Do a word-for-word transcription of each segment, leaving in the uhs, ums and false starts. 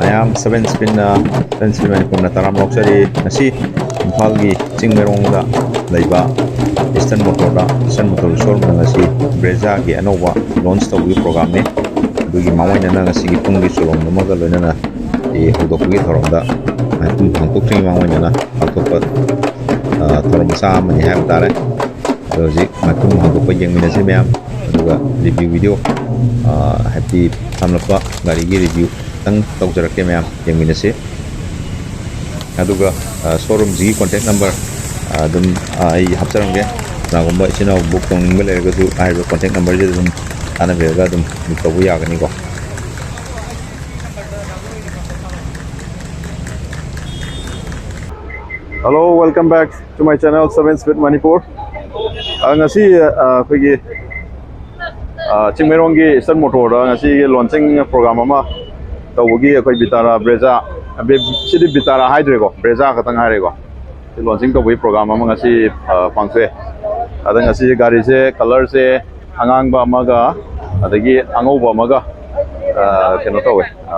ꯃꯌꯥꯝ, seven ꯁ꯭ꯄꯤꯟꯅ, seven spin ꯃꯅꯤꯄꯨꯔꯅ ꯇꯔꯥꯝꯅ ꯑꯣꯛꯆꯔꯤ꯫ ꯉꯁꯤ ꯏꯝꯐꯥꯜꯒꯤ ꯆꯤꯡꯃꯩꯔꯣꯡꯗ ꯂꯩꯕ ꯏꯁꯇꯔꯟ ꯃꯣꯇꯣꯔꯗ, ꯏꯁꯇꯔꯟ ꯃꯣꯇꯣꯔ ꯁꯣꯔꯨꯝꯗ ꯉꯁꯤ ꯕ꯭ꯔꯦꯖꯥꯒꯤ ꯑꯅꯧꯕ ꯂꯣꯟꯆ ꯇꯧꯕꯒꯤ ꯄ꯭ꯔꯣꯒ꯭ꯔꯥꯝꯅꯤ꯫ ꯑꯗꯨꯒꯤ ꯃꯥꯡꯑꯣꯏꯅꯅ ꯉꯁꯤꯒꯤ ꯄꯨꯡꯒꯤ ꯆꯣꯂꯣꯝ ꯑꯃꯒ ꯂꯣꯏꯅꯅ ꯍꯧꯗꯣꯛꯄꯒꯤ ꯊꯧꯔꯝꯗ ꯃꯥꯏꯈꯨꯝ ꯍꯥꯡꯗꯣꯛꯇ꯭ꯔꯤꯉꯩ ꯃꯥꯡꯑꯣꯏꯅꯅ ꯄꯥꯡꯊꯣꯛꯄ, ꯑ, ꯊꯧꯔꯝ ꯃꯆꯥ ꯑꯃꯅꯤ ꯍꯥꯏꯕ ꯇꯥꯔꯦ꯫ ꯑꯗꯣ ꯍꯧꯖꯤꯛ ꯃꯥꯏꯈꯨꯝ ꯍꯥꯡꯗꯣꯛꯄ ꯌꯦꯡꯃꯤꯟꯅꯁꯤ ꯃꯌꯥꯝ꯫ ꯑꯗꯨꯒ ꯔꯤꯚ꯭ꯌꯨ ꯚꯤꯗꯤꯑꯣ, ꯑ, ꯍꯥꯏꯕꯗꯤ ꯁꯝꯂꯞꯄ ꯒꯥꯔꯤꯒꯤ ꯔꯤꯚ꯭ꯌꯨ ꯈꯤꯇꯪ ꯇꯧꯖꯔꯛꯀꯦ ꯃꯌꯥꯝ, ꯌꯦꯡꯃꯤꯟꯅꯁꯤ꯫ ꯑꯗꯨꯒ, ꯑ, ꯁꯣꯔꯨꯝꯁꯤꯒꯤ ꯀꯣꯟꯇꯦꯛ ꯅꯝꯕꯔ, ꯑ, ꯑꯗꯨꯝ, ꯑ, ꯑꯩ ꯍꯥꯞꯆꯔꯝꯒꯦ꯫ ꯀꯅꯥꯒꯨꯝꯕ ꯏꯆꯤꯟ ꯏꯅꯥꯎ ꯕꯨꯛ ꯇꯧꯅꯤꯡꯕ ꯂꯩꯔꯒꯁꯨ ꯍꯥꯏꯔꯤꯕ ꯀꯣꯟꯇꯦꯛ ꯅꯝꯕꯔꯁꯤꯗ ꯑꯗꯨꯝ ꯇꯥꯟꯅꯕꯤꯔꯒ ꯑꯗꯨꯝ ꯕꯨꯛ ꯇꯧꯕ ꯌꯥꯒꯅꯤꯀꯣ꯫ Hello, welcome back to my channel, Seven Speed Manipur. ꯑ, ꯉꯁꯤ, ꯑ, ꯑꯩꯈꯣꯏꯒꯤ, ꯑ, ꯆꯤꯡꯃꯩꯔꯣꯡꯒꯤ ꯏꯁꯇꯔꯟ ꯃꯣꯇꯣꯔꯗ ꯉꯁꯤꯒꯤ ꯂꯣꯟꯆꯤꯡ ꯄ꯭ꯔꯣꯒ꯭ꯔꯥꯝ ꯑꯃ ꯇꯧꯕꯒꯤ ꯑꯩꯈꯣꯏ ꯕꯤꯇꯥꯔꯥ ꯕ꯭ꯔꯦꯖꯥ, ꯕꯦ-, ꯁꯤꯗꯤ ꯕꯤꯇꯥꯔꯥ ꯍꯥꯏꯗ꯭ꯔꯦꯀꯣ, ꯕ꯭ꯔꯦꯖꯥ ꯈꯛꯇꯪ ꯍꯥꯏꯔꯦꯀꯣ꯫ ꯁꯤ ꯂꯣꯟꯆꯤꯡ ꯇꯧꯕꯒꯤ ꯄ꯭ꯔꯣꯒ꯭ꯔꯥꯝ ꯑꯃ ꯉꯁꯤ, ꯑ, ꯄꯥꯡꯊꯣꯛꯑꯦ꯫ ꯑꯗ ꯉꯁꯤ ꯒꯥꯔꯤꯁꯦ ꯀꯂꯔꯁꯦ ꯑꯉꯥꯡꯕ ꯑꯃꯒ ꯑꯗꯒꯤ ꯑꯉꯧꯕ ꯑꯃꯒ, ꯑ, ꯀꯩꯅꯣ ꯇꯧꯋꯦ, ꯑ,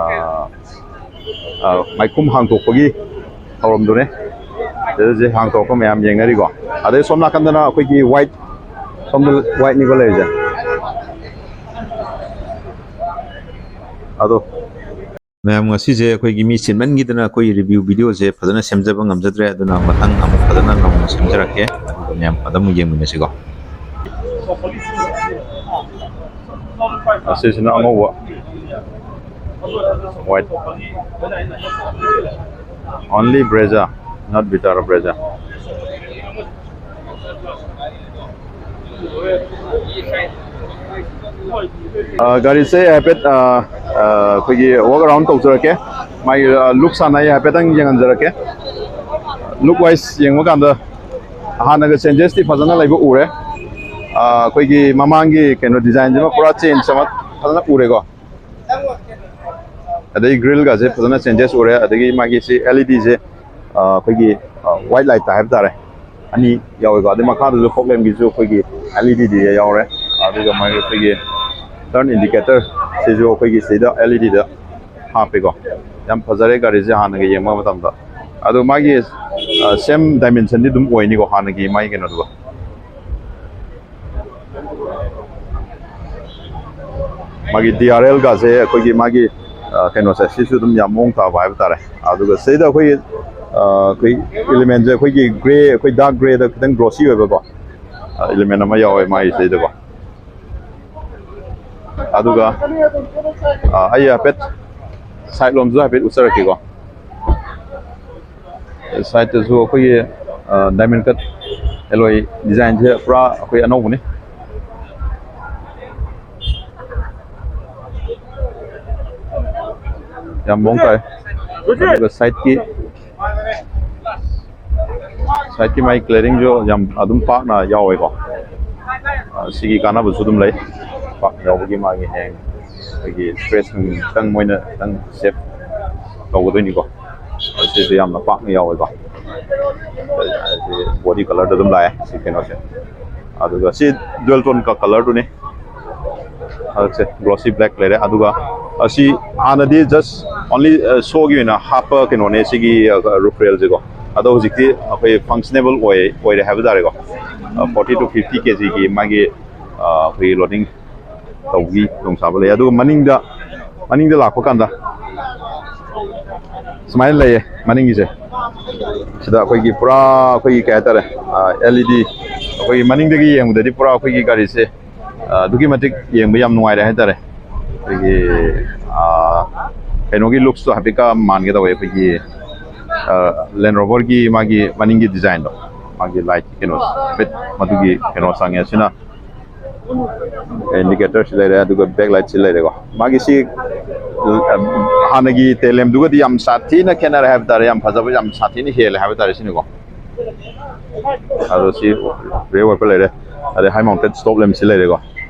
ꯑ, ꯃꯥꯏꯈꯨꯝ ꯍꯥꯡꯗꯣꯛꯄꯒꯤ ꯊꯧꯔꯝꯗꯨꯅꯦ꯫ ꯑꯗꯨꯗꯤ ꯍꯥꯡꯗꯣꯛꯄ ꯃꯌꯥꯝ ꯌꯦꯡꯅꯔꯤꯀꯣ꯫ ꯑꯗꯩ ꯁꯣꯝ ꯅꯥꯀꯟꯗꯅ ꯑꯩꯈꯣꯏꯒꯤ ꯋꯥꯏꯠ, ꯁꯣꯝꯗ ꯋꯥꯏꯠꯅꯤꯀꯣ ꯂꯩꯔꯤꯁꯦ꯫ ꯑꯗꯣ ꯃꯌꯥꯝ, ꯉꯁꯤꯁꯦ ꯑꯩꯈꯣꯏꯒꯤ ꯃꯤ ꯆꯤꯟꯃꯟꯈꯤꯗꯅ ꯑꯩꯈꯣꯏꯒꯤ ꯔꯤꯚ꯭ꯌꯨ ꯚꯤꯗꯤꯑꯣꯁꯦ ꯐꯖꯅ ꯁꯦꯝꯖꯕ ꯉꯝꯖꯗ꯭ꯔꯦ꯫ ꯑꯗꯨꯅ ꯃꯊꯪ ꯑꯃꯨꯛ ꯐꯖꯅ ꯅꯧꯅ ꯁꯦꯝꯖꯔꯛꯀꯦ꯫ ꯑꯗꯨꯒ ꯃꯌꯥꯝ ꯑꯗꯨꯝ ꯌꯦꯡꯃꯤꯟꯅꯁꯤꯀꯣ꯫ ꯑꯁꯤꯁꯤꯅ ꯑꯉꯧꯕ꯫ White. Only Brezza, not Vitara Brezza. ꯑ, ꯒꯥꯔꯤꯁꯦ ꯍꯥꯏꯐꯦꯠ, ꯑ, ꯑ, ꯑꯩꯈꯣꯏꯒꯤ walk around ꯇꯧꯖꯔꯛꯀꯦ꯫ ꯃꯥꯒꯤ, ꯑ, ꯂꯨꯛꯁ ꯍꯥꯟꯅ ꯑꯩ ꯍꯥꯏꯐꯦꯠꯇꯪ ꯌꯦꯡꯍꯟꯖꯔꯛꯀꯦ꯫ ꯂꯨꯛ ꯋꯥꯏꯁ ꯌꯦꯡꯕ ꯀꯥꯟꯗ ꯍꯥꯟꯅꯒ ꯆꯦꯟꯖꯦꯁꯇꯤ ꯐꯖꯅ ꯂꯩꯕ ꯎꯔꯦ꯫ ꯑ, ꯑꯩꯈꯣꯏꯒꯤ ꯃꯃꯥꯡꯒꯤ ꯀꯩꯅꯣ ꯗꯤꯖꯥꯏꯟꯁꯤꯃ ꯄꯨꯔꯥ ꯆꯦꯟꯖ ꯑꯃ ꯐꯖꯅ ꯎꯔꯦꯀꯣ꯫ ꯑꯗꯩ ꯒ꯭ꯔꯤꯜꯒꯁꯦ ꯐꯖꯅ ꯆꯦꯟꯖꯦꯁ ꯎꯔꯦ꯫ ꯑꯗꯒꯤ ꯃꯥꯒꯤ ꯁꯤ L E D ꯁꯦ, ꯑ, ꯑꯩꯈꯣꯏꯒꯤ, ꯑ, white light ꯍꯥꯏꯕ ꯇꯥꯔꯦ, ꯑꯅꯤ ꯌꯥꯎꯋꯦꯀꯣ꯫ ꯑꯗꯩ ꯃꯈꯥꯗꯁꯨ fog lampꯒꯤꯁꯨ ꯑꯩꯈꯣꯏꯒꯤ L E D ꯗꯤ ꯌꯥꯎꯔꯦ꯫ ꯑꯗꯨꯒ ꯃꯥꯒꯤ ꯑꯩꯈꯣꯏꯒꯤ turn indicator ꯁꯤꯁꯨ ꯑꯩꯈꯣꯏꯒꯤ ꯁꯤꯗ L E D ꯗ ꯍꯥꯞꯄꯦꯀꯣ꯫ ꯌꯥꯝ ꯐꯖꯔꯦ ꯒꯥꯔꯤꯁꯦ ꯍꯥꯟꯅꯒ ꯌꯦꯡꯕ ꯃꯇꯝꯗ꯫ ꯑꯗꯣ ꯃꯥꯒꯤ ꯁꯦꯝ ꯗꯥꯏꯃꯦꯟꯁꯟꯗꯤ ꯑꯗꯨꯝ ꯑꯣꯏꯅꯤꯀꯣ ꯍꯥꯟꯅꯒꯤ ꯃꯥꯒꯤ ꯀꯩꯅꯣꯗꯨꯒ꯫ ꯃꯥꯒꯤ ꯗꯤ ꯑꯥꯔ ꯑꯦꯜꯒꯁꯦ ꯑꯩꯈꯣꯏꯒꯤ ꯃꯥꯒꯤ ꯀꯩꯅꯣꯁꯦ ꯁꯤꯁꯨ ꯑꯗꯨꯝ ꯌꯥꯝ ꯃꯑꯣꯡ ꯇꯥꯕ ꯍꯥꯏꯕ ꯇꯥꯔꯦ꯫ ꯑꯗꯨꯒ ꯁꯤꯗ ꯑꯩꯈꯣꯏꯒꯤ ꯑꯩꯈꯣꯏ ꯏꯂꯤꯃꯦꯟꯁꯦ ꯑꯩꯈꯣꯏꯒꯤ ꯒ꯭ꯔꯦ, ꯑꯩꯈꯣꯏ ꯗꯥꯔꯛ ꯒ꯭ꯔꯦꯗ ꯈꯤꯇꯪ ꯒ꯭ꯂꯣꯁꯤ ꯑꯣꯏꯕꯀꯣ ꯏꯂꯤꯃꯦꯟ ꯑꯃ ꯌꯥꯎꯋꯦ ꯃꯥꯒꯤꯁꯤꯗꯀꯣ꯫ ꯑꯗꯨꯒ ꯑꯩ ꯍꯥꯏꯐꯦꯠ ꯁꯥꯏꯠ ꯂꯣꯝꯁꯨ ꯍꯥꯏꯐꯦꯠ ꯎꯠꯆꯔꯛꯀꯦꯀꯣ꯫ ꯁꯥꯏꯠꯇꯁꯨ ꯑꯩꯈꯣꯏꯒꯤ ꯗꯥꯏꯃꯟ ꯀꯠ ꯑꯦꯂꯣꯏ ꯗꯤꯖꯥꯏꯟꯁꯦ ꯄꯨꯔꯥ ꯑꯩꯈꯣꯏ ꯑꯅꯧꯕꯅꯤ꯫ ꯌꯥꯝ ꯃꯑꯣꯡ ꯇꯥꯏ꯫ ꯑꯗꯨꯒ ꯁꯥꯏꯠꯀꯤ ꯁꯥꯏꯠꯀꯤ ꯃꯥꯒꯤ ꯀ꯭ꯂꯤꯌꯥꯔꯤꯡꯁꯨ ꯌꯥꯝ ꯑꯗꯨꯝ ꯄꯥꯛꯅ ꯌꯥꯎꯋꯦꯀꯣ꯫ ꯁꯤꯒꯤ ꯀꯥꯟꯅꯕꯁꯨ ꯑꯗꯨꯝ ꯂꯩ꯫ ꯄꯥꯛ ꯌꯥꯎꯕꯒꯤ ꯃꯥꯒꯤ ꯍꯌꯦꯡ ꯑꯩꯈꯣꯏꯒꯤ ꯁ꯭ꯀ꯭ꯔꯦꯆ ꯈꯤꯇꯪ ꯃꯣꯏꯅ ꯈꯤꯇꯪ ꯁꯦꯞ ꯇꯧꯒꯗꯣꯏꯅꯤꯀꯣ꯫ ꯁꯤꯁꯨ ꯌꯥꯝꯅ ꯄꯥꯛꯅ ꯌꯥꯎꯋꯦꯀꯣ꯫ ꯕꯣꯗꯤ ꯀꯂꯔꯗ ꯑꯗꯨꯝ ꯂꯥꯛꯑꯦ ꯁꯤ ꯀꯩꯅꯣꯁꯦ꯫ ꯑꯗꯨꯒ ꯁꯤ ꯗꯨꯋꯦꯜ ꯇꯣꯟ ꯀꯂꯔꯗꯨꯅꯤ꯫ ꯍꯟꯗꯛꯁꯦ ꯒ꯭ꯂꯣꯁꯤ ꯕ꯭ꯂꯦꯛ ꯂꯩꯔꯦ꯫ ꯑꯗꯨꯒ ꯑꯁꯤ ꯍꯥꯟꯅꯗꯤ ꯖꯁ ꯑꯣꯟꯂꯤ ꯁꯣꯒꯤ ꯑꯣꯏꯅ ꯍꯥꯞꯄ ꯀꯩꯅꯣꯅꯦ ꯁꯤꯒꯤ ꯔꯨꯐ ꯔꯦꯜꯁꯦꯀꯣ꯫ ꯑꯗꯣ ꯍꯧꯖꯤꯛꯇꯤ ꯑꯩꯈꯣꯏ ꯐꯪꯁꯅꯦꯕꯜ ꯑꯣꯏ ꯑꯣꯏꯔꯦ ꯍꯥꯏꯕ ꯇꯥꯔꯦꯀꯣ꯫ ꯐꯣꯔꯇꯤ ꯇꯨ ꯐꯤꯐꯇꯤ ꯀꯦ ꯖꯤꯒꯤ ꯃꯥꯒꯤ ꯑꯩꯈꯣꯏꯒꯤ ꯂꯣꯗꯤꯡ ꯇꯧꯕꯒꯤ ꯈꯨꯗꯣꯡꯆꯥꯕ ꯂꯩ꯫ ꯑꯗꯨꯒ ꯃꯅꯤꯡꯗ ꯃꯅꯤꯡꯗ ꯂꯥꯛꯄ ꯀꯥꯟꯗ ꯁꯨꯃꯥꯏꯅ ꯂꯩꯌꯦ ꯃꯅꯤꯡꯒꯤꯁꯦ꯫ ꯁꯤꯗ ꯑꯩꯈꯣꯏꯒꯤ ꯄꯨꯔꯥ ꯑꯩꯈꯣꯏꯒꯤ ꯀꯩ ꯍꯥꯏꯇꯥꯔꯦ, ꯑꯦꯜ ꯏ ꯗꯤ ꯑꯩꯈꯣꯏꯒꯤ ꯃꯅꯤꯡꯗꯒꯤ ꯌꯦꯡꯕꯗꯗꯤ ꯄꯨꯔꯥ ꯑꯩꯈꯣꯏꯒꯤ ꯒꯥꯔꯤꯁꯦ ꯑꯗꯨꯛꯀꯤ ꯃꯇꯤꯛ ꯌꯦꯡꯕ ꯌꯥꯝ ꯅꯨꯡꯉꯥꯏꯔꯦ ꯍꯥꯏꯇꯥꯔꯦ꯫ ꯑꯩꯈꯣꯏꯒꯤ ꯀꯩꯅꯣꯒꯤ ꯂꯨꯛꯁꯇꯣ ꯍꯥꯏꯐꯦꯠꯀ ꯃꯥꯟꯒꯦ ꯇꯧꯋꯦ꯫ ꯑꯩꯈꯣꯏꯒꯤ ꯂꯦꯟ ꯔꯣꯕꯔꯒꯤ ꯃꯥꯒꯤ ꯃꯅꯤꯡꯒꯤ ꯗꯤꯖꯥꯏꯟꯗꯣ, ꯃꯥꯒꯤ ꯂꯥꯏꯠꯀꯤ ꯀꯩꯅꯣ ꯍꯥꯏꯐꯦꯠ ꯃꯗꯨꯒꯤ ꯀꯩꯅꯣ ꯆꯪꯉꯦ꯫ ꯑꯁꯤꯅ ꯏꯟꯗꯤꯀꯦꯇꯔꯁꯤ ꯂꯩꯔꯦ, ꯑꯗꯨꯒ ꯕꯦꯛ ꯂꯥꯏꯠꯁꯤ ꯂꯩꯔꯦꯀꯣ꯫ ꯃꯥꯒꯤ ꯁꯤ ꯍꯥꯟꯅꯒꯤ ꯇꯦꯂꯦꯝꯗꯨꯒꯗꯤ ꯌꯥꯝ ꯁꯥꯊꯤꯅ ꯈꯦꯠꯅꯔꯦ ꯍꯥꯏꯕ ꯇꯥꯔꯦ꯫ ꯌꯥꯝ ꯐꯖꯕ, ꯌꯥꯝ ꯁꯥꯊꯤꯅ ꯍꯦꯜꯂꯦ ꯍꯥꯏꯕ ꯇꯥꯔꯦ ꯁꯤꯅꯀꯣ꯫ ꯑꯗꯣ ꯁꯤ ꯔꯦꯌꯔ ꯋꯥꯏꯄꯔ ꯂꯩꯔꯦ꯫ ꯑꯗꯩ ꯍꯥꯏ ꯃꯥꯎꯟꯇꯦꯠ ꯁ꯭ꯇꯣꯞ ꯂꯦꯝꯁꯤ ꯂꯩꯔꯦꯀꯣ꯫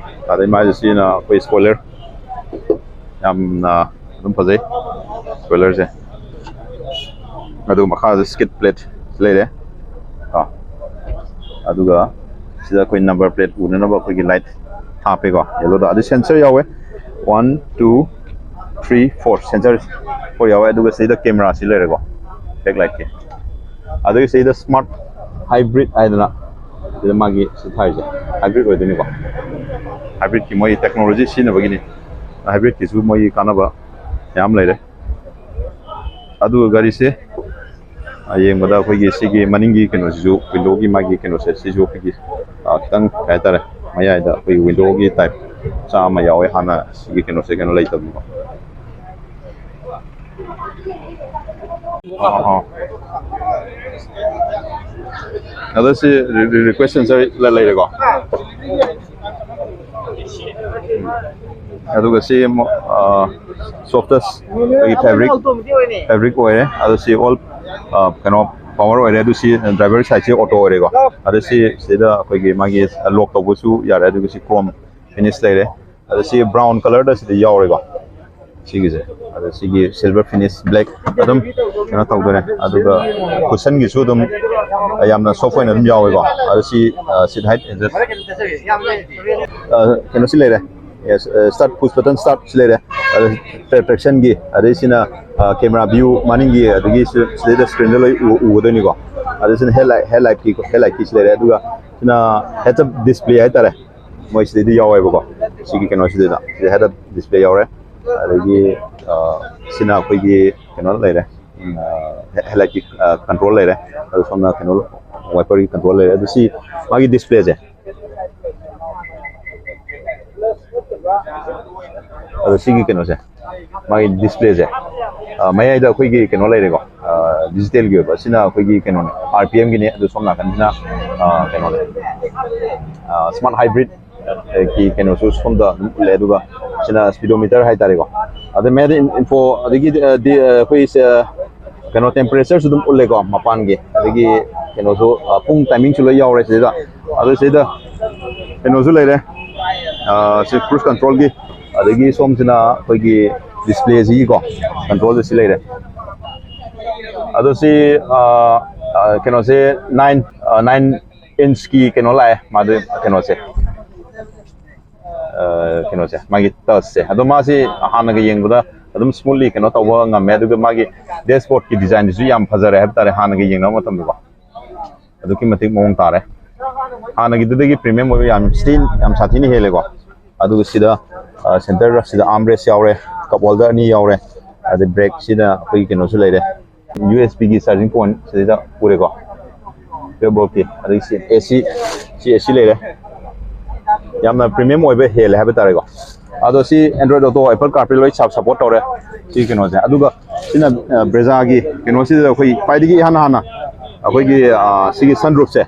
ꯑꯗꯩ ꯃꯥꯁꯦ ꯁꯤꯅ ꯑꯩꯈꯣꯏ ꯁ꯭ꯄꯣꯏꯂꯔ ꯌꯥꯝꯅ ꯑꯗꯨꯝ ꯐꯖꯩ ꯁ꯭ꯄꯣꯏꯂꯔꯁꯦ꯫ ꯑꯗꯨꯒ ꯃꯈꯥꯗ ꯁ꯭ꯀꯤꯠ ꯄ꯭ꯂꯦꯠ ꯂꯩꯔꯦ꯫ ꯑꯥ, ꯑꯗꯨꯒ ꯁꯤꯗ ꯑꯩꯈꯣꯏ ꯅꯝꯕꯔ ꯄ꯭ꯂꯦꯠ ꯎꯅꯅꯕ ꯑꯩꯈꯣꯏꯒꯤ ꯂꯥꯏꯠ ꯍꯥꯞꯄꯦꯀꯣ ꯌꯦꯜꯂꯣꯗ꯫ ꯑꯗꯨ ꯁꯦꯟꯁꯔ ꯌꯥꯎꯋꯦ꯫ One, two, three four sensor four ꯌꯥꯎꯋꯦ꯫ ꯑꯗꯨꯒ ꯁꯤꯗ ꯀꯦꯃꯦꯔꯥꯁꯤ ꯂꯩꯔꯦꯀꯣ, ꯕꯦꯛ ꯂꯥꯏꯠꯀꯤ꯫ ꯑꯗꯨꯒ ꯁꯤꯗ ꯁ꯭ꯃꯥꯔꯠ ꯍꯥꯏꯕ꯭ꯔꯤꯠ ꯍꯥꯏꯗꯅ ꯁꯤꯗ ꯃꯥꯒꯤ ꯁꯤ ꯊꯥꯔꯤꯁꯦ ꯍꯥꯏꯕ꯭ꯔꯤꯠ ꯑꯣꯏꯗꯣꯏꯅꯤꯀꯣ꯫ ꯍꯥꯏꯕ꯭ꯔꯤꯠꯀꯤ ꯃꯣꯏ ꯇꯦꯛꯅꯣꯂꯣꯖꯤ ꯁꯤꯖꯤꯟꯅꯕꯒꯤꯅꯤ꯫ ꯍꯥꯏꯕ꯭ꯔꯤꯠꯀꯤꯁꯨ ꯃꯣꯏꯒꯤ ꯀꯥꯟꯅꯕ ꯃꯌꯥꯝ ꯂꯩꯔꯦ꯫ ꯑꯗꯨꯒ ꯒꯥꯔꯤꯁꯦ, ꯑ, ꯌꯦꯡꯕꯗ ꯑꯩꯈꯣꯏꯒꯤ ꯁꯤꯒꯤ ꯃꯅꯤꯡꯒꯤ ꯀꯩꯅꯣꯁꯤꯁꯨ, ꯋꯤꯟꯗꯣꯒꯤ ꯃꯥꯒꯤ ꯀꯩꯅꯣꯁꯦ, ꯁꯤꯁꯨ ꯑꯩꯈꯣꯏꯒꯤ, ꯑ, ꯈꯤꯇꯪ ꯀꯩ ꯍꯥꯏꯇꯥꯔꯦ, ꯃꯌꯥꯏꯗ ꯑꯩꯈꯣꯏꯒꯤ ꯋꯤꯟꯗꯣꯒꯤ ꯇꯥꯏꯞ ꯃꯆꯥ ꯑꯃ ꯌꯥꯎꯋꯦ꯫ ꯍꯥꯟꯅ ꯁꯤꯒꯤ ꯀꯩꯅꯣꯁꯦ ꯀꯩꯅꯣ ꯂꯩꯇꯕꯅꯤꯀꯣ꯫ ꯑ, ꯑ꯫ ꯑꯗꯣ ꯁꯤ ꯔꯤ-, ꯔꯤ-, ꯔꯤꯀ꯭ꯋꯦꯁ ꯁꯦꯟꯁꯔ ꯂ-, ꯂꯩꯔꯦꯀꯣ꯫ ꯑꯗꯨꯒ ꯁꯤ ꯑꯃꯨꯛ, ꯑ, ꯁꯣꯐꯇꯁ ꯑꯩꯈꯣꯏꯒꯤ ꯐꯦꯕ꯭ꯔꯤꯛ, ꯐꯦꯕ꯭ꯔꯤꯛ ꯑꯣꯏꯔꯦ꯫ ꯑꯗꯣ ꯁꯤ ꯑꯣꯜ, ꯑ, ꯀꯩꯅꯣ ꯄꯥꯋꯔ ꯑꯣꯏꯔꯦ꯫ ꯑꯗꯨ ꯁꯤ ꯗ꯭ꯔꯥꯏꯚꯔ ꯁꯥꯏꯠꯁꯦ ꯑꯣꯇꯣ ꯑꯣꯏꯔꯦꯀꯣ꯫ ꯑꯗꯣ ꯁꯤ ꯁꯤꯗ ꯑꯩꯈꯣꯏꯒꯤ ꯃꯥꯒꯤ ꯂꯣꯛ ꯇꯧꯕꯁꯨ ꯌꯥꯔꯦ꯫ ꯑꯗꯨꯒ ꯁꯤ ꯀ꯭ꯔꯣꯝ ꯐꯤꯅꯤꯁ ꯂꯩꯔꯦ꯫ ꯑꯗꯣ ꯁꯤ ꯕ꯭ꯔꯥꯎꯟ ꯀꯂꯔꯗ ꯁꯤꯗ ꯌꯥꯎꯔꯦꯀꯣ꯫ ꯁꯤꯒꯤꯁꯦ, ꯑꯗꯣ ꯁꯤꯒꯤ ꯁꯤꯜꯚꯔ ꯐꯤꯅꯤꯁ ꯕ꯭ꯂꯦꯛ ꯑꯗꯨꯝ ꯀꯩꯅꯣ ꯇꯧꯗꯣꯏꯅꯦ꯫ ꯑꯗꯨꯒ ꯀꯨꯁꯟꯒꯤꯁꯨ ꯑꯗꯨꯝ ꯌꯥꯝꯅ ꯁꯣꯐ ꯑꯣꯏꯅ ꯑꯗꯨꯝ ꯌꯥꯎꯋꯦꯀꯣ꯫ ꯑꯗꯣ ꯁꯤ, ꯑ, ꯁꯤꯠ ꯍꯥꯏꯠ ꯑꯦꯗꯖꯁ, ꯑ, ꯀꯩꯅꯣꯁꯤ ꯂꯩꯔꯦ꯫ ꯌꯦꯁ, ꯑ, ꯁ꯭ꯇꯥꯔꯠ, ꯄꯨꯁ ꯕꯇꯟ ꯁ꯭ꯇꯥꯔꯠ ꯁꯤ ꯂꯩꯔꯦ꯫ ꯑꯗ ꯇ꯭ꯔꯦ-, ꯇ꯭ꯔꯦꯛꯁꯟꯒꯤ, ꯑꯗꯩ ꯁꯤꯅ, ꯑ, ꯀꯦꯃꯦꯔꯥ ꯚ꯭ꯌꯨ ꯃꯅꯤꯡꯒꯤ, ꯑꯗꯒꯤ ꯁꯤ-, ꯁꯤꯗꯩꯗ ꯁ꯭ꯀ꯭ꯔꯤꯟꯗ ꯂꯣꯏ ꯎ-, ꯎꯒꯗꯣꯏꯅꯤꯀꯣ꯫ ꯑꯗ ꯁꯤꯅ ꯍꯦꯠ ꯂꯥꯏꯠ, ꯍꯦꯠ ꯂꯥꯏꯠꯀꯤ, ꯍꯦꯠ ꯂꯥꯏꯠꯀꯤ ꯁꯤ ꯂꯩꯔꯦ꯫ ꯑꯗꯨꯒ ꯁꯤꯅ ꯍꯦꯠ ꯑꯞ ꯗꯤꯁꯄ꯭ꯂꯦ ꯍꯥꯏꯇꯥꯔꯦ꯫ ꯃꯣꯏ ꯁꯤꯗꯩꯗ ꯌꯥꯎꯋꯦꯕꯀꯣ꯫ ꯁꯤꯒꯤ ꯀꯩꯅꯣꯁꯤꯗꯩꯗ ꯁꯤꯗ ꯍꯦꯠ ꯑꯞ ꯗꯤꯁꯄ꯭ꯂꯦ ꯌꯥꯎꯔꯦ꯫ ꯑꯗꯒꯤ, ꯑ, ꯁꯤꯅ ꯑꯩꯈꯣꯏꯒꯤ ꯀꯩꯅꯣ ꯂꯩꯔꯦ꯫ ꯎꯝ, ꯑ, ꯍꯦ-, ꯍꯦꯠ ꯂꯥꯏꯠꯀꯤ, ꯑ, ꯀꯟꯇ꯭ꯔꯣꯜ ꯂꯩꯔꯦ꯫ ꯑꯗꯨ ꯁꯣꯝꯅ ꯀꯩꯅꯣ, ꯋꯥꯏꯄꯔꯒꯤ ꯀꯟꯇ꯭ꯔꯣꯜ ꯂꯩꯔꯦ꯫ ꯑꯗꯨ ꯁꯤ ꯃꯥꯒꯤ ꯗꯤꯁꯄ꯭ꯂꯦꯁꯦ꯫ ꯑꯗꯣ ꯁꯤꯒꯤ ꯀꯩꯅꯣꯁꯦ, ꯃꯥꯒꯤ ꯗꯤꯁꯄ꯭ꯂꯦꯁꯦ, ꯑ, ꯃꯌꯥꯏꯗ ꯑꯩꯈꯣꯏꯒꯤ ꯀꯩꯅꯣ ꯂꯩꯔꯦꯀꯣ, ꯑ, ꯗꯤꯖꯤꯇꯦꯜꯒꯤ ꯑꯣꯏꯕ꯫ ꯁꯤꯅ ꯑꯩꯈꯣꯏꯒꯤ ꯀꯩꯅꯣꯅꯦ, ꯑꯥꯔ ꯄꯤ ꯑꯦꯝꯒꯤꯅꯦ꯫ ꯑꯗꯨ ꯁꯣꯝ ꯅꯥꯀꯟꯁꯤꯅ, ꯑ, ꯀꯩꯅꯣꯅꯦ, ꯑ, ꯁ꯭ꯃꯥꯔꯠ ꯍꯥꯏꯕ꯭ꯔꯤꯠ ꯀꯤ ꯀꯩꯅꯣꯁꯨ ꯁꯣꯝꯗ ꯑꯗꯨꯝ ꯎꯠꯂꯦ꯫ ꯑꯗꯨꯒ ꯁꯤꯅ ꯁ꯭ꯄꯤꯗꯣꯃꯤꯇꯔ ꯍꯥꯏꯇꯥꯔꯦꯀꯣ꯫ ꯑꯗꯩ ꯃꯌꯥꯏꯗ ꯏꯟ-, ꯏꯟꯐꯣ, ꯑꯗꯒꯤ, ꯑ, ꯗꯤ-, ꯑ, ꯑꯩꯈꯣꯏ ꯁꯦ, ꯀꯩꯅꯣ, ꯇꯦꯝꯄꯔꯦꯆꯔꯁꯨ ꯑꯗꯨꯝ ꯎꯠꯂꯦꯀꯣ ꯃꯄꯥꯟꯒꯤ꯫ ꯑꯗꯒꯤ ꯀꯩꯅꯣꯁꯨ, ꯑ, ꯄꯨꯡ ꯇꯥꯏꯃꯤꯡꯁꯨ ꯂꯣꯏ ꯌꯥꯎꯔꯦ ꯁꯤꯗ꯫ ꯑꯗꯨ ꯁꯤꯗ ꯀꯩꯅꯣꯁꯨ ꯂꯩꯔꯦ꯫ ꯑ, ꯁꯤ ꯀ꯭ꯔꯨꯖ ꯀꯟꯇ꯭ꯔꯣꯜꯒꯤ, ꯑꯗꯒꯤ ꯁꯣꯝꯁꯤꯅ ꯑꯩꯈꯣꯏꯒꯤ ꯗꯤꯁꯄ꯭ꯂꯦꯁꯤꯒꯤꯀꯣ, ꯀꯟꯇ꯭ꯔꯣꯜꯁꯦ ꯁꯤ ꯂꯩꯔꯦ꯫ ꯑꯗꯣ ꯁꯤ, ꯑ, ꯑ, ꯀꯩꯅꯣꯁꯦ ꯅꯥꯏꯟ, ꯑ, ꯅꯥꯏꯟ ꯏꯟꯆꯀꯤ ꯀꯩꯅꯣ ꯂꯥꯛꯑꯦ ꯃꯥꯗꯤ, ꯀꯩꯅꯣꯁꯦ, ꯑ, ꯀꯩꯅꯣꯁꯦ, ꯃꯥꯒꯤ ꯇꯁꯁꯦ꯫ ꯑꯗꯣ ꯃꯥꯁꯤ ꯍꯥꯟꯅꯒ ꯌꯦꯡꯕꯗ ꯑꯗꯨꯝ smoothly ꯀꯩꯅꯣ ꯇꯧꯕ ꯉꯝꯃꯦ꯫ ꯑꯗꯨꯒ ꯃꯥꯒꯤ dashboardꯀꯤ designꯗꯨꯁꯨ ꯌꯥꯝ ꯐꯖꯔꯦ ꯍꯥꯏꯕ ꯇꯥꯔꯦ, ꯍꯥꯟꯅꯒ ꯌꯦꯡꯅꯕ ꯃꯇꯝꯗꯀꯣ꯫ ꯑꯗꯨꯛꯀꯤ ꯃꯇꯤꯛ ꯃꯑꯣꯡ ꯇꯥꯔꯦ꯫ ꯍꯥꯟꯅꯒꯤꯗꯨꯗꯒꯤ premium ꯑꯣꯏꯕ ꯌꯥꯝ ꯁꯥꯊꯤꯅ ꯍꯦꯜꯂꯦꯀꯣ꯫ ꯑꯗꯨꯒ ꯁꯤꯗ centre ꯁꯤꯗ armrest ꯌꯥꯎꯔꯦ, cup holder ꯑꯅꯤ ꯌꯥꯎꯔꯦ꯫ ꯑꯗꯩ breakꯁꯤꯗ ꯑꯩꯈꯣꯏꯒꯤ ꯀꯩꯅꯣꯁꯨ ꯂꯩꯔꯦ, USBꯒꯤ charging point ꯁꯤꯗ ꯄꯨꯔꯦꯀꯣ, twelve voltꯀꯤ꯫ ꯑꯗꯒꯤ ꯁꯤ AC, ꯁꯤ AC ꯂꯩꯔꯦ꯫ ꯌꯥꯝꯅ premium ꯑꯣꯏꯕ ꯍꯦꯜꯂꯦ ꯍꯥꯏꯕ ꯇꯥꯔꯦꯀꯣ꯫ ꯑꯗꯣ ꯁꯤ Android Auto, Apple CarPlay ꯂꯣꯏ support ꯇꯧꯔꯦ ꯁꯤ ꯀꯩꯅꯣꯁꯦ꯫ ꯑꯗꯨꯒ ꯁꯤꯅ Brezaꯒꯤ ꯀꯩꯅꯣꯁꯤꯗ ꯑꯩꯈꯣꯏ ꯈ꯭ꯋꯥꯏꯗꯒꯤ ꯏꯍꯥꯟ ꯍꯥꯟꯅ ꯑꯩꯈꯣꯏꯒꯤ ꯁꯤꯒꯤ sunroofꯁꯦ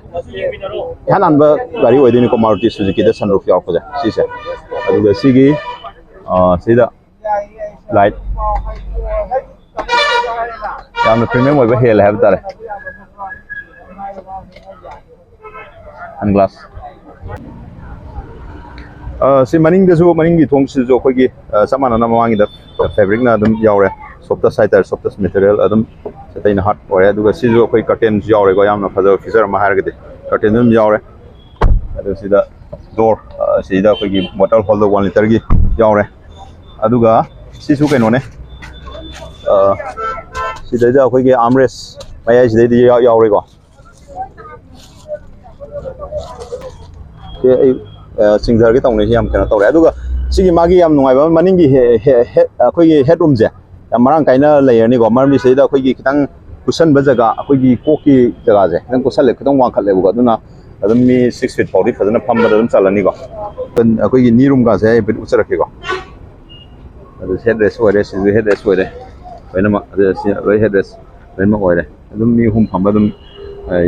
ꯏꯍꯥꯟ ꯍꯥꯟꯕ ꯒꯥꯔꯤ ꯑꯣꯏꯗꯣꯏꯅꯤꯀꯣ, Maruti Suzukiꯗ sunroof ꯌꯥꯎꯔꯛꯄꯁꯦ ꯁꯤꯁꯦ꯫ ꯑꯗꯨꯒ ꯁꯤꯒꯤ ꯁꯤꯗ light ꯌꯥꯝꯅ premium ꯑꯣꯏꯕ ꯍꯦꯜꯂꯦ ꯍꯥꯏꯕ ꯇꯥꯔꯦ꯫ Sunglass꯫ ꯁꯤ ꯃꯅꯤꯡꯗꯁꯨ, ꯃꯅꯤꯡꯒꯤ ꯊꯣꯡꯁꯤꯁꯨ ꯑꯩꯈꯣꯏꯒꯤ ꯆꯞ ꯃꯥꯟꯅꯅ ꯃꯃꯥꯡꯒꯤꯗ fabricꯅ ꯑꯗꯨꯝ ꯌꯥꯎꯔꯦ꯫ Softest ꯍꯥꯏꯇꯥꯔꯦ, softest material ꯑꯗꯨꯝ ꯑꯇꯩꯅ hard ꯑꯣꯏꯔꯦ꯫ ꯑꯗꯨꯒ ꯁꯤꯁꯨ ꯑꯩꯈꯣꯏ curtainꯁꯨ ꯌꯥꯎꯔꯦꯀꯣ꯫ ꯌꯥꯝꯅ ꯐꯖꯕ feature ꯑꯃ ꯍꯥꯏꯔꯒꯗꯤ curtain ꯑꯗꯨꯝ ꯌꯥꯎꯔꯦ꯫ ꯑꯗꯨ ꯁꯤꯗ door, ꯁꯤꯗ ꯑꯩꯈꯣꯏꯒꯤ bottle holder one litreꯒꯤ ꯌꯥꯎꯔꯦ꯫ ꯑꯗꯨꯒ ꯁꯤꯁꯨ ꯀꯩꯅꯣꯅꯦ, ꯁꯤꯗꯩꯗ ꯑꯩꯈꯣꯏꯒꯤ armrest ꯃꯌꯥꯏꯁꯤꯗꯩꯗ ꯌꯥꯎꯔꯦꯀꯣ꯫ ꯁꯤ ꯑꯩ ꯆꯤꯡꯊꯔꯒꯦ ꯇꯧꯅꯤ, ꯁꯤ ꯌꯥꯝ ꯀꯩꯅꯣ ꯇꯧꯔꯦ꯫ ꯑꯗꯨꯒ ꯁꯤꯒꯤ ꯃꯥꯒꯤ ꯌꯥꯝ ꯅꯨꯡꯉꯥꯏꯕ ꯑꯃ, ꯃꯅꯤꯡꯒꯤ ꯑꯩꯈꯣꯏꯒꯤ headroomꯁꯦ ꯌꯥꯝ ꯃꯔꯥꯡ ꯀꯥꯏꯅ ꯂꯩꯔꯅꯤꯀꯣ꯫ ꯃꯔꯝꯗꯤ ꯁꯤꯗꯩꯗ ꯑꯩꯈꯣꯏꯒꯤ ꯈꯤꯇꯪ ꯀꯨꯁꯟꯕ ꯖꯒꯥ, ꯑꯩꯈꯣꯏꯒꯤ ꯀꯣꯛꯀꯤ ꯖꯒꯥꯁꯦ ꯈꯤꯇꯪ ꯀꯨꯁꯜꯂꯦ, ꯈꯤꯇꯪ ꯋꯥꯡꯈꯠꯂꯦꯕꯀꯣ꯫ ꯑꯗꯨꯅ ꯑꯗꯨꯝ ꯃꯤ six feet ꯐꯥꯎꯗꯤ ꯐꯖꯅ ꯐꯝꯕꯗ ꯑꯗꯨꯝ ꯆꯜꯂꯅꯤꯀꯣ꯫ ꯑꯩꯈꯣꯏꯒꯤ knee roomꯒꯁꯦ ꯑꯩ ꯍꯥꯏꯐꯦꯠ ꯎꯠꯆꯔꯛꯀꯦꯀꯣ꯫ ꯑꯗꯨ headrest ꯑꯣꯏꯔꯦ, ꯁꯤꯁꯨ headrest ꯑꯣꯏꯔꯦ ꯂꯣꯏꯅꯃꯛ꯫ ꯑꯗꯨ ꯁꯤ ꯂꯣꯏ headrest ꯂꯣꯏꯅꯃꯛ ꯑꯣꯏꯔꯦ꯫ ꯑꯗꯨꯝ ꯃꯤ ꯑꯍꯨꯝ ꯐꯝꯕ ꯑꯗꯨꯝ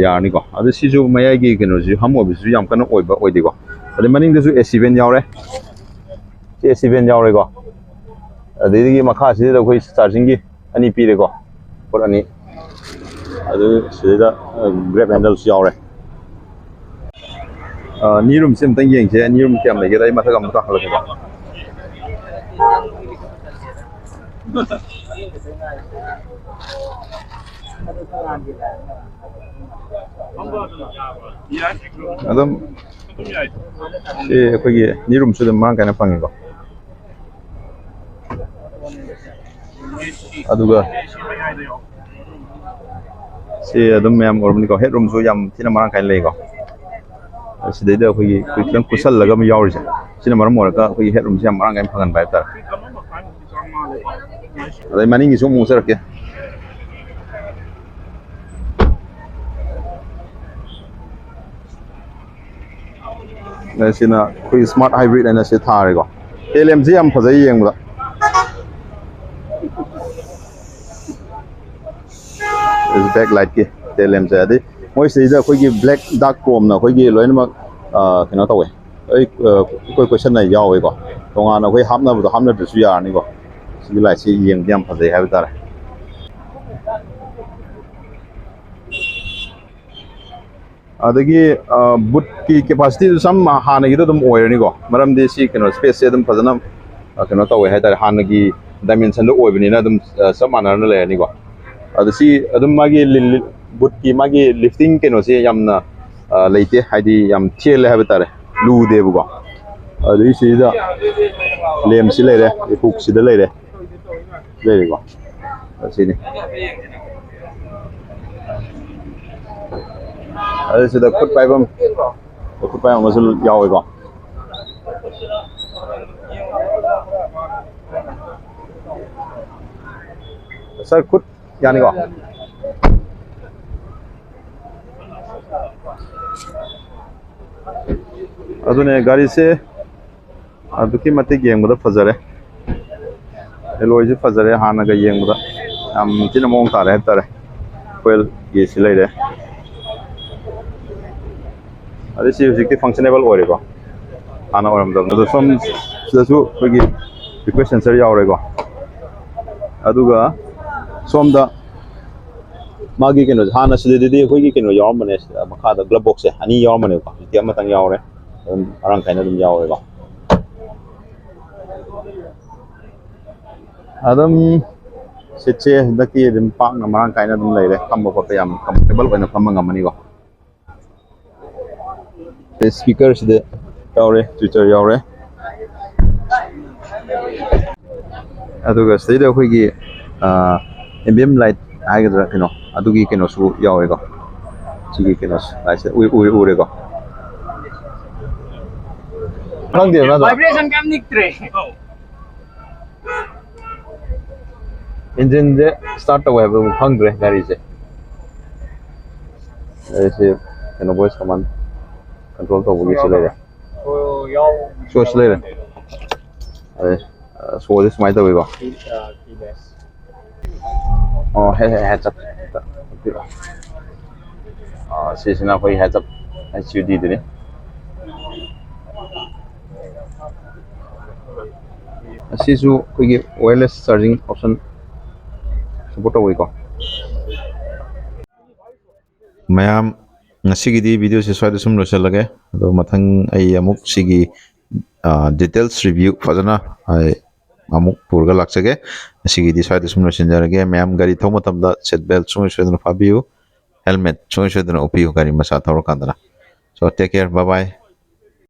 ꯌꯥꯔꯅꯤꯀꯣ꯫ ꯑꯗꯨ ꯁꯤꯁꯨ ꯃꯌꯥꯏꯒꯤ ꯀꯩꯅꯣꯁꯤꯁꯨ hum ꯑꯣꯏꯕꯁꯤꯁꯨ ꯌꯥꯝ ꯀꯟꯅ ꯑꯣꯏꯕ ꯑꯣꯏꯗꯦꯀꯣ꯫ ꯑꯗꯩ ꯃꯅꯤꯡꯗꯁꯨ AC vent ꯌꯥꯎꯔꯦ꯫ ꯁꯤ AC vent ꯌꯥꯎꯔꯦꯀꯣ꯫ ꯑꯗꯨꯗꯒꯤ ꯃꯈꯥꯁꯤꯗ ꯑꯩꯈꯣꯏ chargingꯒꯤ ꯑꯅꯤ ꯄꯤꯔꯦꯀꯣ, port ꯑꯅꯤ꯫ ꯑꯗꯨ ꯁꯤꯗꯩꯗ grab handleꯁꯨ ꯌꯥꯎꯔꯦ꯫ Knee roomꯁꯦ ꯑꯝꯇꯪ ꯌꯦꯡꯁꯦ, knee room ꯀꯌꯥꯝ ꯂꯩꯒꯦꯗ ꯑꯩ ꯃꯊꯛ ꯑꯃꯨꯛ ꯀꯥꯈꯠꯂꯛꯀꯦꯀꯣ꯫ ꯑꯗꯨꯝ ꯁꯤ ꯑꯩꯈꯣꯏꯒꯤ knee roomꯁꯨ ꯑꯗꯨꯝ ꯃꯔꯥꯡ ꯀꯥꯏꯅ ꯐꯪꯉꯤꯀꯣ꯫ ꯑꯗꯨꯒ ꯁꯤ ꯑꯗꯨꯝ ꯃꯌꯥꯝ ꯎꯔꯝꯅꯤꯀꯣ, ꯍꯦꯠ ꯔꯨꯝꯁꯨ ꯌꯥꯝ ꯊꯤꯅ ꯃꯔꯥꯡ ꯀꯥꯏꯅ ꯂꯩꯀꯣ꯫ ꯁꯤꯗꯩꯗ ꯑꯩꯈꯣꯏꯒꯤ, ꯑꯩꯈꯣꯏ ꯈꯤꯇꯪ ꯀꯨꯠꯁꯜꯂꯒ ꯑꯃ ꯌꯥꯎꯔꯤꯁꯦ, ꯁꯤꯅ ꯃꯔꯝ ꯑꯣꯏꯔꯒ ꯑꯩꯈꯣꯏꯒꯤ ꯍꯦꯠ ꯔꯨꯝꯁꯦ ꯌꯥꯝ ꯃꯔꯥꯡ ꯀꯥꯏꯅ ꯐꯪꯍꯟꯕ ꯍꯥꯏꯕ ꯇꯥꯔꯦ꯫ ꯑꯗꯩ ꯃꯅꯤꯡꯒꯤꯁꯨ ꯑꯃꯨꯛ ꯆꯠꯂꯛꯀꯦ꯫ ꯑꯗꯩ ꯁꯤꯅ ꯑꯩꯈꯣꯏꯒꯤ ꯁ꯭ꯃꯥꯔꯠ ꯍꯥꯏꯕ꯭ꯔꯤꯠ ꯍꯥꯏꯅ ꯁꯤ ꯊꯥꯔꯦꯀꯣ꯫ ꯇꯦꯜ ꯂꯦꯝꯁꯤ ꯌꯥꯝ ꯐꯖꯩ ꯌꯦꯡꯕꯗ꯫ ꯕꯦꯛ ꯂꯥꯏꯠꯀꯤ ꯇꯦꯜ ꯂꯦꯝꯁꯦ, ꯑꯗꯩ ꯃꯣꯏ ꯁꯤꯗꯩꯗ ꯑꯩꯈꯣꯏꯒꯤ ꯕ꯭ꯂꯦꯛ ꯗꯥꯔꯛ ꯀ꯭ꯔꯣꯝꯅ ꯑꯩꯈꯣꯏꯒꯤ ꯂꯣꯏꯅꯃꯛ, ꯑ, ꯀꯩꯅꯣ ꯇꯧꯋꯦ꯫ ꯑꯩ, ꯑ, ꯑꯩꯈꯣꯏ ꯀꯣꯏꯁꯟꯅ ꯌꯥꯎꯋꯦꯀꯣ꯫ ꯇꯣꯉꯥꯟꯅ ꯑꯩꯈꯣꯏ ꯍꯥꯞꯅꯕꯗꯣ ꯍꯥꯞꯅꯗ꯭ꯔꯁꯨ ꯌꯥꯔꯅꯤꯀꯣ꯫ ꯁꯤꯒꯤ ꯂꯥꯏꯠꯁꯤ ꯌꯦꯡꯕꯗꯤ ꯌꯥꯝ ꯐꯖꯩ ꯍꯥꯏꯕ ꯇꯥꯔꯦ꯫ ꯑꯗꯒꯤ, ꯑ, ꯕꯨꯠꯀꯤ ꯀꯦꯄꯥꯁꯤꯇꯤꯗꯨ ꯁꯝ ꯍꯥꯟꯅꯒꯤꯗꯣ ꯑꯗꯨꯝ ꯑꯣꯏꯔꯅꯤꯀꯣ, ꯃꯔꯝꯗꯤ ꯁꯤ ꯀꯩꯅꯣ ꯁ꯭ꯄꯦꯁꯁꯦ ꯑꯗꯨꯝ ꯐꯖꯅ, ꯑ, ꯀꯩꯅꯣ ꯇꯧꯋꯦ ꯍꯥꯏꯇꯥꯔꯦ, ꯍꯥꯟꯅꯒꯤ ꯗꯥꯏꯃꯦꯟꯁꯟꯗꯣ ꯑꯣꯏꯕꯅꯤꯅ ꯑꯗꯨꯝ, ꯑ, ꯆꯞ ꯃꯥꯟꯅꯅ ꯂꯩꯔꯅꯤꯀꯣ꯫ ꯑꯗꯣ ꯁꯤ ꯑꯗꯨꯝ ꯃꯥꯒꯤ ꯂꯤ-, ꯂꯤ-, ꯕꯨꯠꯀꯤ ꯃꯥꯒꯤ ꯂꯤꯐꯇꯤꯡ ꯀꯩꯅꯣꯁꯦ ꯌꯥꯝꯅ, ꯑ, ꯂꯩꯇꯦ, ꯍꯥꯏꯗꯤ ꯌꯥꯝ ꯊꯦꯜꯂꯦ ꯍꯥꯏꯕ ꯇꯥꯔꯦ, ꯂꯨꯗꯦꯕꯀꯣ꯫ ꯑꯗꯨꯒꯤ ꯁꯤꯗ ꯂꯦꯝꯁꯤ ꯂꯩꯔꯦ, ꯍꯨꯛꯁꯤꯗ ꯂꯩꯔꯦ꯫ ꯂꯩꯔꯦꯀꯣ꯫ ꯑꯁꯤꯅꯤ꯫ ꯑꯗꯨ ꯁꯤꯗ ꯈꯨꯠ ꯄꯥꯏꯐꯝ, ꯈꯨꯠ ꯄꯥꯏꯐꯝ ꯑꯃꯁꯨ ꯌꯥꯎꯋꯦꯀꯣ꯫ ꯁꯥꯔ, ꯈꯨꯠ ꯌꯥꯅꯤꯀꯣ? ꯑꯗꯨꯅꯦ, ꯒꯥꯔꯤꯁꯦ ꯑꯗꯨꯛꯀꯤ ꯃꯇꯤꯛ ꯌꯦꯡꯕꯗ ꯐꯖꯔꯦ꯫ ꯑꯦꯂꯣꯏꯁꯨ ꯐꯖꯔꯦ, ꯍꯥꯟꯅꯒ ꯌꯦꯡꯕꯗ ꯌꯥꯝ ꯊꯤꯅ ꯃꯑꯣꯡ ꯇꯥꯔꯦ ꯍꯥꯏꯇꯥꯔꯦ꯫ ꯀꯣꯏꯜ ꯑꯦ ꯁꯤ ꯂꯩꯔꯦ꯫ ꯑꯗꯩ ꯁꯤ ꯍꯧꯖꯤꯛꯇꯤ ꯐꯪꯁꯅꯦꯕꯜ ꯑꯣꯏꯔꯦꯀꯣ, ꯍꯥꯟꯅ ꯑꯣꯏꯔꯝꯗꯕꯅꯦ꯫ ꯑꯗꯣ ꯁꯣꯝ ꯁꯤꯗꯁꯨ ꯑꯩꯈꯣꯏꯒꯤ ꯔꯤꯀ꯭ꯋꯦꯁ ꯁꯦꯟꯁꯔ ꯌꯥꯎꯔꯦꯀꯣ꯫ ꯑꯗꯨꯒ ꯁꯣꯝꯗ ꯃꯥꯒꯤ ꯀꯩꯅꯣꯁꯦ, ꯍꯥꯟꯅ ꯁꯤꯗꯗꯤ ꯑꯩꯈꯣꯏꯒꯤ ꯀꯩꯅꯣ ꯌꯥꯎꯔꯝꯕꯅꯦ, ꯁꯤꯗ ꯃꯈꯥꯗ ꯒ꯭ꯂꯞ ꯕꯣꯛꯁꯁꯦ ꯑꯅꯤ ꯌꯥꯎꯔꯝꯕꯅꯦꯕꯀꯣ, ꯍꯧꯖꯤꯛꯇꯤ ꯑꯃꯇꯪ ꯌꯥꯎꯔꯦ꯫ ꯑꯗꯨꯝ ꯃꯔꯥꯡ ꯀꯥꯏꯅ ꯑꯗꯨꯝ ꯌꯥꯎꯔꯦꯀꯣ꯫ ꯑꯗꯨꯝ ꯁꯤꯠꯁꯦ ꯍꯟꯗꯛꯇꯤ ꯑꯗꯨꯝ ꯄꯥꯛꯅ ꯃꯔꯥꯡ ꯀꯥꯏꯅ ꯑꯗꯨꯝ ꯂꯩꯔꯦ, ꯐꯝꯕ ꯈꯣꯠꯄ ꯌꯥꯝ ꯀꯝꯐꯣꯔꯇꯦꯕꯜ ꯑꯣꯏꯅ ꯐꯝꯕ ꯉꯝꯃꯅꯤꯀꯣ꯫ ꯁ꯭ꯄꯤꯀꯔꯁꯤꯗ ꯌꯥꯎꯔꯦ, ꯇ꯭ꯋꯤꯇꯔ ꯌꯥꯎꯔꯦ꯫ ꯑꯗꯨꯒ ꯁꯤꯗꯩꯗ ꯑꯩꯈꯣꯏꯒꯤ ꯑꯦꯝꯕꯤꯌꯝ ꯂꯥꯏꯠ ꯍꯥꯏꯒꯗ꯭ꯔꯥ, ꯀꯩꯅꯣ, ꯑꯗꯨꯒꯤ ꯀꯩꯅꯣꯁꯨ ꯌꯥꯎꯋꯦꯀꯣ꯫ ꯁꯤꯒꯤ ꯀꯩꯅꯣꯁꯦ, ꯂꯥꯏꯠꯁꯦ ꯎ- ꯎꯔꯦ, ꯎꯔꯦꯀꯣ꯫ ꯈꯪꯗꯦꯕ ꯅꯠꯇ꯭ꯔꯣ? ꯚꯥꯏꯕ꯭ꯔꯦꯁꯟ ꯀꯌꯥꯝ ꯅꯤꯛꯇ꯭ꯔꯦ꯫ ꯏꯟꯖꯤꯟꯁꯦ ꯁ꯭ꯇꯥꯔꯠ ꯇꯧꯋꯦ ꯍꯥꯏꯕ ꯈꯪꯗ꯭ꯔꯦ ꯒꯥꯔꯤꯁꯦ꯫ ꯑꯩꯁꯦ ꯀꯩꯅꯣ, ꯚꯣꯏꯁ ꯀꯃꯥꯟ ꯀꯟꯇ꯭ꯔꯣꯜ ꯇꯧꯕꯒꯤꯁꯨ ꯂꯩꯔꯦ꯫ ꯁꯣꯁ ꯂꯩꯔꯦ꯫ ꯑꯗꯩ, ꯑ, ꯁꯣꯁꯦ ꯁꯨꯃꯥꯏꯅ ꯇꯧꯋꯤꯀꯣ꯫ ꯑꯣ, ꯍꯦ, ꯍꯦ, ꯍꯦ, ꯆꯠ-, ꯆꯠ-, ꯆꯠꯄꯤꯔꯣ꯫ ꯑ, ꯁꯤꯁꯤꯅ ꯑꯩꯈꯣꯏ ꯍꯦꯠꯁ ꯑꯞ ꯑꯩꯆ ꯌꯨ ꯗꯤꯗꯨꯅꯤ꯫ ꯑꯁꯤꯁꯨ ꯑꯩꯈꯣꯏꯒꯤ ꯋꯥꯌꯔꯂꯦꯁ ꯆꯥꯔꯖꯤꯡ ꯑꯣꯞꯁꯟ ꯁꯄꯣꯔꯠ ꯇꯧꯋꯤꯀꯣ꯫ ꯃꯌꯥꯝ, ꯉꯁꯤꯒꯤꯗꯤ ꯚꯤꯗꯤꯑꯣꯁꯦ ꯁ꯭ꯋꯥꯏꯗ ꯁꯨꯝ ꯂꯣꯏꯁꯤꯜꯂꯒꯦ꯫ ꯑꯗꯣ ꯃꯊꯪ ꯑꯩ ꯑꯃꯨꯛ ꯁꯤꯒꯤ, ꯑ, ꯗꯤꯇꯦꯜꯁ ꯔꯤꯚ꯭ꯌꯨ ꯐꯖꯅ ꯑꯩ ꯑꯃꯨꯛ ꯄꯨꯔꯒ ꯂꯥꯛꯆꯒꯦ꯫ ꯉꯁꯤꯒꯤꯗꯤ ꯁ꯭ꯋꯥꯏꯗ ꯁꯨꯝ ꯂꯣꯏꯁꯤꯟꯖꯔꯒꯦ꯫ ꯃꯌꯥꯝ ꯒꯥꯔꯤ ꯊꯧꯕ ꯃꯇꯝꯗ ꯁꯤꯠ ꯕꯦꯜꯠ ꯁꯨꯡꯁꯣꯏ ꯁꯣꯏꯗꯅ ꯐꯥꯕꯤꯌꯨ, ꯍꯦꯜꯃꯦꯠ ꯁꯨꯡꯁꯣꯏ ꯁꯣꯏꯗꯅ ꯎꯞꯄꯤꯌꯨ ꯒꯥꯔꯤ ꯃꯆꯥ ꯊꯧꯔꯀꯥꯟꯗꯅ꯫ So, take care, bye bye꯫